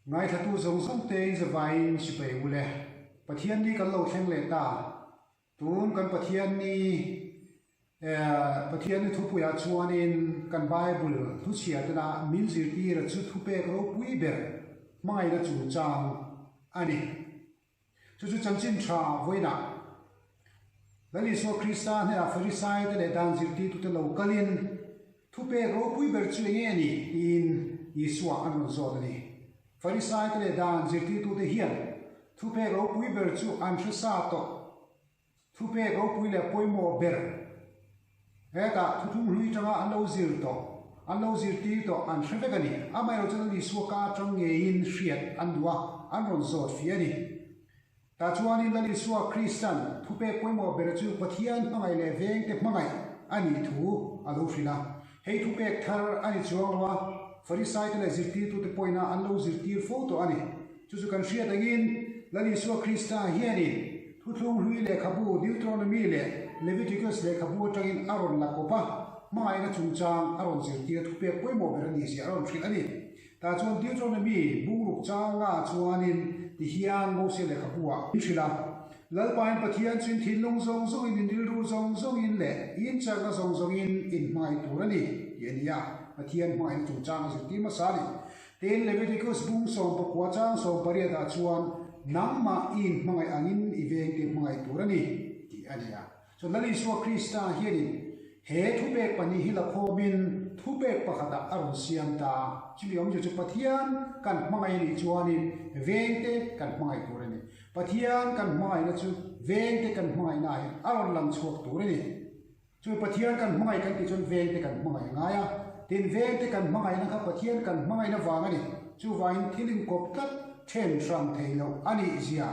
Ngaithlatu zawng zawng te in zavaiin sipai u le. Pathian ni kan lo thleng leh ta. Tun kan Pathian ni eh Pathian ni thupuiah chuanin kan Bible thuchhia tena min zirtira chu thupek ropui ber hmangaihna chungchang a ni. Chu chu chanchin tha vawiinah Lal Isua Krista hnenah Farisai te leh dan zirtirtute lo kalin thupek ropui ber chu enge a ni tiin Isua an rawn zawt a ni. Farisai te leh dan zirtirtute hian thupek ropui ber chu an hre sa tawh. Thupek ropui leh pawimawh ber hetah thuthlung hlui tanga an lo zir tawh, an lo zirtir tawh an hre vek a ni. Amaherawh chuan an Isua ka atang ngeiin hriat an duh a, an rawn zawt fih a ni. Tah chuanin Lal Isua Kristan thupek pawimawh ber chu Pathian hmangaih leh vengte hmangaih a nih thu a lo hrilh a. Hei thupek thar a ni chuang lo a, Farisaite leh zirtirtute pawhina an lo zirtir fo tawh a ni. Chu chu kan hriat angin Lal Isua Krista hianin Thuthlung Hlui lehkhabu Deuteronomy leh Leviticus lehkhabu atangin a rawn la kawp a, hmangaihna chungchang a rawn zirtir thupek pawimawh ber a ni zia a rawn hrilh a ni. Tah chuan Deuteronomy bungruk changa chuanin tihian Mose lehkhabu-ah min hrilh a, Lalpain Pathian chu in thinlung zawng zawngin, in rilru zawng zawngin leh in chakna zawng zawngin in hmangaih tur a ni, tih a ni a, Pathian hmangaihna chungchang a zirtir hmasa a ni. Tin, Leviticus bung 19 chang 18 ah chuan, Nangmah i inhmangaih angin i vengte hmangaih tur a ni, tih a ni a. Chuan Lal Isua Krista hianin he thupek pahnih hi la khawmin thupek pakhatah a rawn siam ta. Chumi awmzia chu Pathian kan hmangaih a nih chuanin vengte kan hmangaih tur a ni. Pathian kan hmangaihna chu vengte kan hmangaihnaah hian a rawn lang chhuak tur a ni. Chu Pathian kan hmangaih kan tih chuan vengte kan hmangaih ngai a, tin vengte kan hmangaihna kha Pathian kan hmangaihna vang a ni. Chuvangin thil inkawp tlat then hrang thei loh a nih zia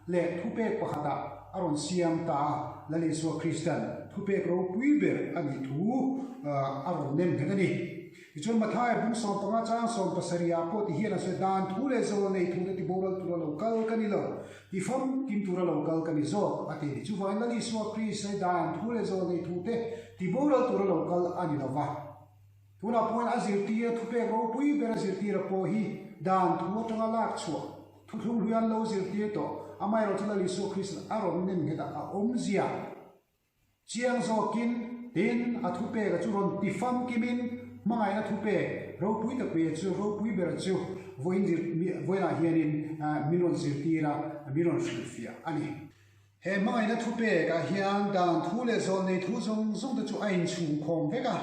leh thupek pakhatah a rawn siam ta a, Lal Isua Kristan thupek ropui ber a nih thu a rawn nem nghet a ni. Tichuan Mathaia bung 15 chang 70 ah pawh ti hian a sawi, Dan thu leh zawl nei thu te ti boral tura lo kal ka ni lo. Ti famkim tura lo kal ka ni zawk, a ti a ni. Chuvangin Lal Isua Krist hi dan thu leh zawlnei thute ti boral tura lo kal a ni lo va. Tunah pawhin a zirtir, thupek ropui ber a zirtira pawh hi dan thu atanga lak chhuah, thuthlung hlui an lo zirtir tawh, amaherawhchu Lal Isua Krist a rawn nem nghet a, a awmzia. Chiang zawkin, tin, a thupeka chu rawn ti famkimin hmangaihna thupek ropui tak ve chu ropui ber chu vawiin zir vawiinah hianin min rawn zirtir a, min rawn hrilhfiah a ni. He hmangaihna thupekah hian dan thu leh zawlnei thu zawng zawng te chu a inchhungkhawm vek a.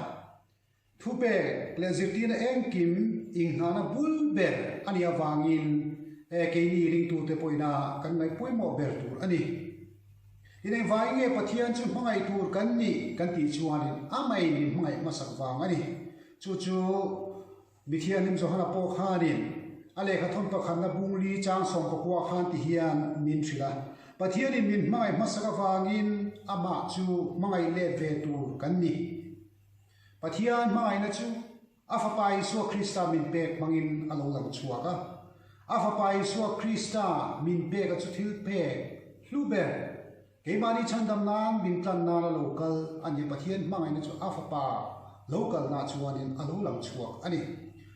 Thupek leh zirtirna engkim inghahna bul ber a nih avangin keini ringtute pawhina kan ngaih pawimawh ber tur a ni. Tin, engvangin nge Pathian chu hmangaih tur kan nih kan tih chuanin amah-in min hmangaih hmasak vang a ni. Chu chu Mithianghlim Johana pawh khanin a lehkha thawn pakhatna bung li chang 19 khan ti hian min hrilh a, Pathianin min hmangaih hmasak avangin amah chu hmangaih let ve tur kan ni. Pathian hmangaihna chu a Fapa Isua Krista min pek hmangin a lo lang chhuak a. A Fapa Isua Krista min peka chu thil pek hlu ber, keimahni chhandam nan min tlan nan a lo kal a ni. Pathian hmangaihna chu a Fapa lo kalna chuanin a lo lang chhuak a ni.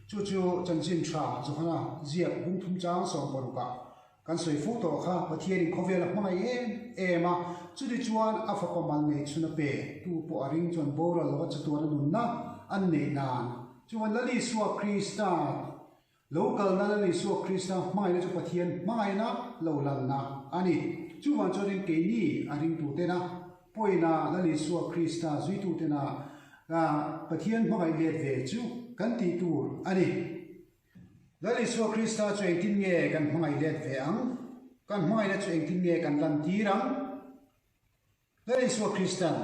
Chu chu Chanchin Tha Johana ziak bung thum chang 16 ah Kan sawi fo tawh kha, Pathianin khawvel a hmangaih em em a, chuti chuan a fapa mal nei chhun a pe, tu pawh a ring chuan boral lova chatuan a nunna an neih nan. Chuan Lal Isua Krista lo kalna Lal Isua Krista hmangaihna chu Pathian hmangaihna lo lalna a ni. Chuvang chuanin keini a ringtutena pawina Lal Isua Krista zuitutena Pathian hmangaih let ve chu kan tih tur a ni. Lal Isua Krista chu engtin nge kan hmangaih let ve ang? Kan hmangaihna chu engtin nge kan lantir ang? Lal Isua Kristan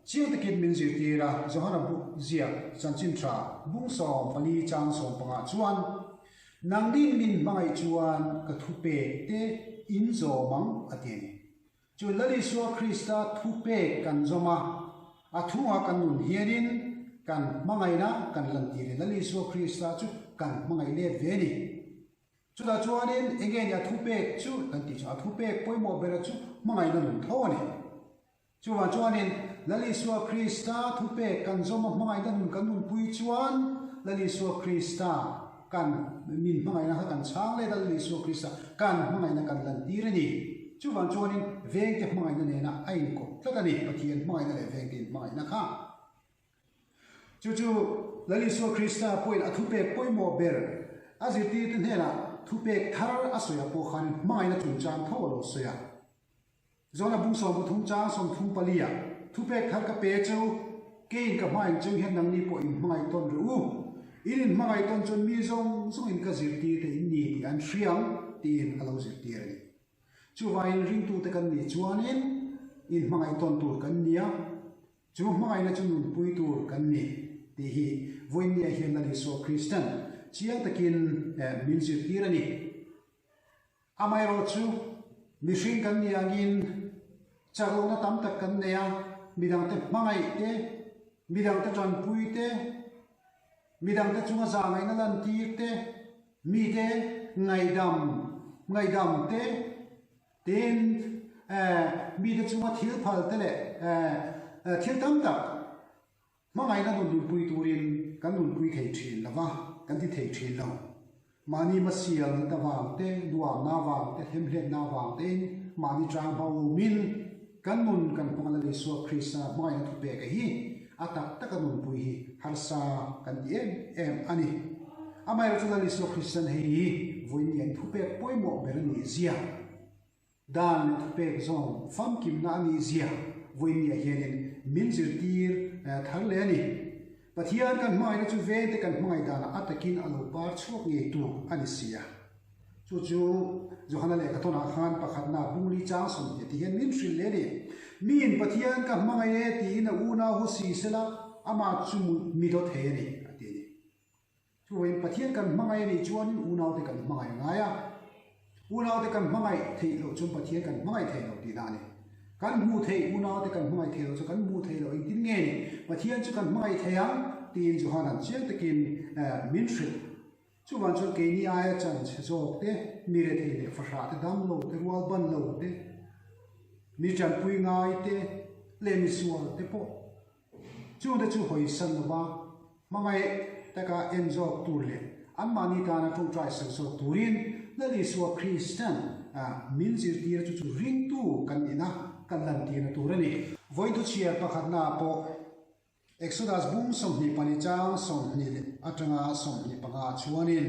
chiang takin min zirtir a, Johana bu ziak chanchin tha bung 14 chang 15 chuan, Nangnin min hmangaih chuan ka thupek te in zawm ang, a ti a ni. Chu Lal Isua Krista thupek kan zawm a, a thungah kan nun hianin kan hmangaihna kan lantir e. Lal Isua Krista chu kan hmangaih let ve a ni. Chutah chuanin enge ni a thupek chu kan tih chu a thupek pawimawh bera chu hmangaihna nun tho a ni. Chuvang chuanin Lal Isua Krista thupek kan zawm a hmangaihna nun kan nunpui chuan Lal Isua Krista. Kan min hmangaihna kha kan chhang let a, Lal Isua Krista kan hmangaihna kan lantir a ni. Chuvang chuanin vengte hmangaihna nena a inkawp tlat a ni, Pathian hmangaihna leh vengte inhmangaihna kha. Chu chu Lal Isua Krista pawhin a thupek pawimawh ber a zirtirte hnenah thupek thar a sawi ah pawh khanin hmangaihna chungchang tho a lo sawi a. Zona bung 33 chang 34 ah thupek thar ka pe chu keiin ka hmain chung hian nangni pawh in hmangaih tawn rih u. In in hmangaih tawn chuan mi zawng zawng in ka zirtirte in ni tih an hriang tiin a lo zirtir a ni. Chuvangin ringtute kan nih chuanin in hmangaih tawn tur kan nia. Chu hmangaihna chu nunpui tur kan ni tih hi vawiinniah hian Lal Isua Kristan chiang takin min zirtir a ni. Amaherawhchu mihring kan nih angin chaklohna tam tak kan nei a, midangte hmangaih te, midangte tanpui te, midangte chunga zahngaihna lantir te, mite ngaihdam ngaihdam te, Tin, mite chunga thil phal te leh thil tam tak hmangaihna nun nunpui turin kan nunpui thei thin lo va, kan ti thei thin lo. Mahni hmasialna te vang te, nuamna vang te, hlemhletna vang tein mahni tang hma umin kan nun kan hmang Lal Isua Krista hmangaihna thupeka hi a tak taka nunpui hi harsa kan ti em em a ni. Amaherawhchu Lal Isua Kristian hei hi vawiin an thupek pawimawh ber a nih zia, dan leh thupek zawng famkimna a nih zia vawiin niah hianin min zirtir thar leh a ni. Pathian kan hmangaihna chu vengte kan hmangaih danah a takin a lo par chhuak ngei tur a ni si a. Chu chu Johana lehkha thawnah khan pakhatna bungli chang 20 tih hian min hrilh leh a ni. Miin Pathian ka hmangaih e tiin a unau haw si sela amah chu mi dawt thei a ni, a ti a ni. Chuvain Pathian kan hmangaih a nih chuanin unaute kan hmangaih ngai a, unaute kan hmangaih theih loh chuan Pathian kan hmangaih thei lo tihna a ni. Kan hmuh theih unaute kan hmangaih thei loh chu kan hmuh theih loh engtin nge ni Pathian chu kan hmangaih thei ang tiin Johana'n chiang takin min hrilh. Chuvang chuan keini aia chan chhe zawk te, mi rethei leh fahrah te, dam lo te, rual ban lo te, mi tanpui ngai te leh misual te pawh Chungte chu hawisan lova hmangaih taka en zawk tur leh anmahni tana tawngtai sak zawk turin Lal Isua Kristan min zirtir chu chu ringtu kan nihna kan lantirna tur a ni. Vawiin thuchhiar pakhatnaah pawh Exodus bung 24 chang 20 leh atanga 25 ah chuanin,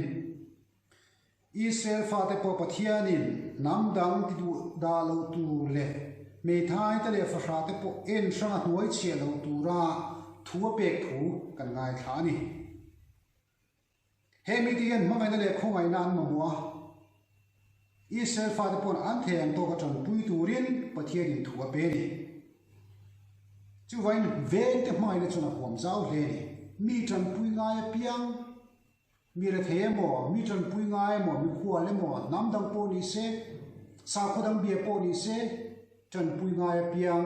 Israel fate pawh Pathianin hnam dang ti duh dah loh tur leh hmeithai te leh fahrah te pawh en hranga hnuai chhiah loh tura thu a pek thu kan ngaithla a ni. He mite hian hmangaihna leh khawngaihna an mamawh a, Israel fate paw'n an thei ang tawka tanpui turin Pathianin thu a pe a ni. Chuvain vengte hmangaihna chuan a huam zau hle a ni. Mi tanpui ngai apiang Mi rethei emaw, mi tanpui ngai emaw, mi khual emaw, hnam dang pawh ni se, sakhaw dang bia pawh ni se, tanpui ngai apiang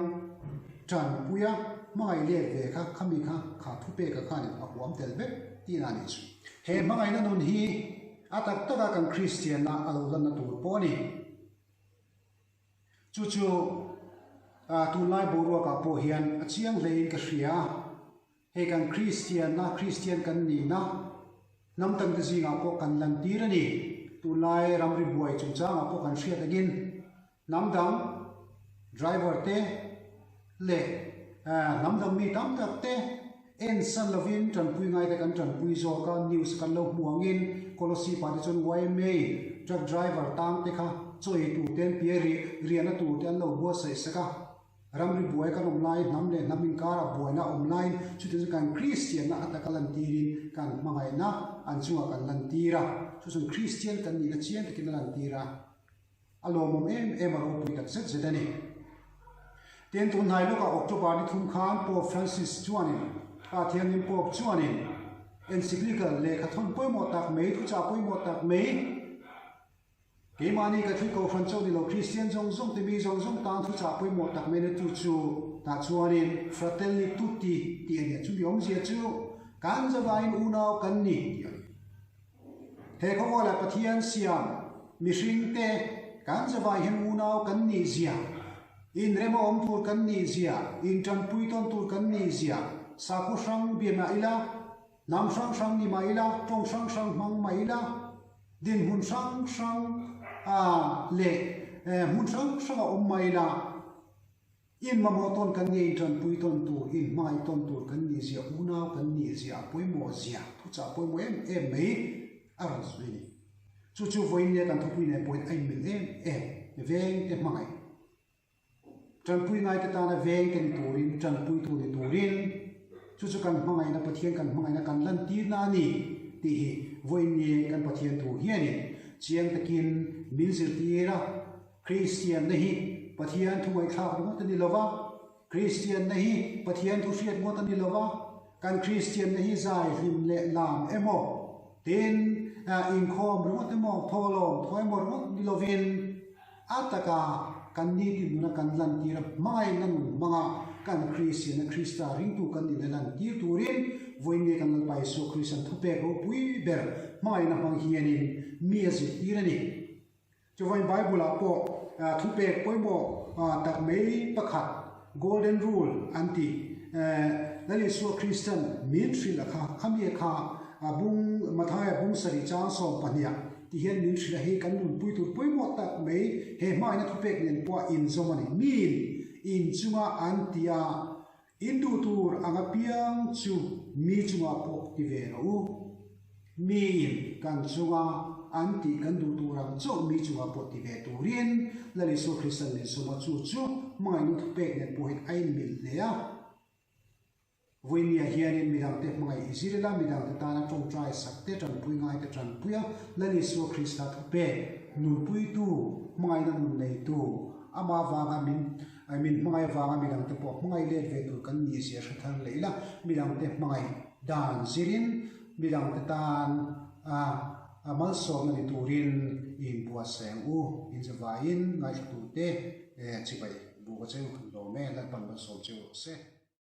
tanpuia hmangaih let ve kha khami kha kha thupeka khanin a huam tel vek tihna a nih chu. He hmangaihna nun hi a tak taka kan Kristianna a lo lanna tur pawh a ni. Chu chu tunlai boruakah pawh hian a chiang hlein ka hria. Hei kan Kristianna, Kristian kan nihna, hnam dangte zingah pawh kan lantir a ni. Tunlai ramri buai chungchangah pawh kan hriat angin hnam dang driver te leh hnam dang mi tam tak te ensan lovin tanpui ngaite kan tanpui zawk a, news kan lo hmu angin Kolosip ah te chuan yma truck driver tang te kha chaw ei tur te an pi a, riahna tur te an lo buatsaih sak a. Ramri buai kan awm lai, hnam leh hnam inkara buaina a awm laiin chutiang chu kan Kristianna a taka lantirin kan hmangaihna an chungah kan lantir a, chu chuan Kristian kan nihna chiang takin a lantir a, a lawmawm em em a ropui tak zet zet a ni. Tin, tun hnai lawkah October ni thum khan Pope Francis chuanin, Pa Thianghlim Pope chuanin encyclical lehkha thawn pawimawh tak mai, thuchah pawimawh tak mai, Keimahni ka thil kohhran chauh ni lo, Kristian zawng zawng te mi zawng zawng tan thuchah pawimawh tak mai na tu chu tah chuanin Fratelli tutti tih a ni a, chumi awmzia chu kan zavaiin unau kan ni tih a ni. He khawvawlah Pathian siam mihring te kan zavai hian unau kan nih zia, inrem a awm tur kan nih zia, intanpui tawn tur kan nih zia, sakhaw hrang biamah ila. Hnam hrang hrang ni mah ila, tawng hrang hrang hmang mah ila, dinhmun hrang hrang leh hmun hrang hranga awm mah ila, in mamawh tawn kan nia, in tanpui tawn tur, in hmangaih tawn tur kan nih zia, unau kan nih zia a pawimawh zia, thuchah pawimawh em em mai a rawn sawi a ni. Chu chu vawiin nia kan thupui nen pawhin a inmil em em, veng te hmangaih. Tanpui ngaite tana veng te ni turin, tanpuitu ni turin, chu chu kan hmangaihna, Pathian kan hmangaihna kan lantirna a ni tih hi vawiin ni kan Pathian thu hianin chiang takin min zirtir a. Kristianna hi Pathian thu ngaihthlak ringawt a ni lo va, Kristianna hi Pathian thu hriat ngawt a ni lo va, kan Kristianna hi zai hlim leh lam emaw, tin inkhawm ringawt emaw, thawhlawm thaw emaw ringawt ni lovin, A taka kan nitin nuna kan lantir a, hmangaihna nun hmanga kan Kristianna Krista ringtu kan nihna lantir turin vawiin nge kan Lalpa Isua Kristian thupek ropui ber hmangaihna hmang hianin mi a zirtir a ni. Chuvain Bible-ah pawh thupek pawimawh tak mai pakhat Golden Rule an tih Lal Isua Kristian min hrilh a kha, khami kha bung Mathaia bung sarih chang 12ah Ti hian min hrilh a, hei kan nunpui tur pawimawh tak mai he hmaina thupek nen pawh a inzawm a ni. Miin inchunga an ti a, in duh tur ang apiang chu mi chungah pawh ti ve rawh u. Miin kan chunga an tih kan duh tur ang chauh mi chungah pawh ti ve turin Lal Isua Krista'n min sawm a, chu chu hmangaihna thupek nen pawh hian a inmil hle a. Vawinia hianin midangte hmangaih i zir ila, midangte tana tawngtai sak te, tanpui ngai te tanpui a, Lal Isua Krista thupek, nunpuitu, hmangaihna nun neitu, ama vanga min min hmangaih avanga midangte pawh hmangaih let ve tur kan nih zia hre thar leh ila, midangte hmangaih dan zirin midangte tan a malsawmna ni turin i inbuatsaih ang u, inzavaiin ngaithlatute chibai buh ka cheu lawm e, Lalpan malsawm cheu rawh se.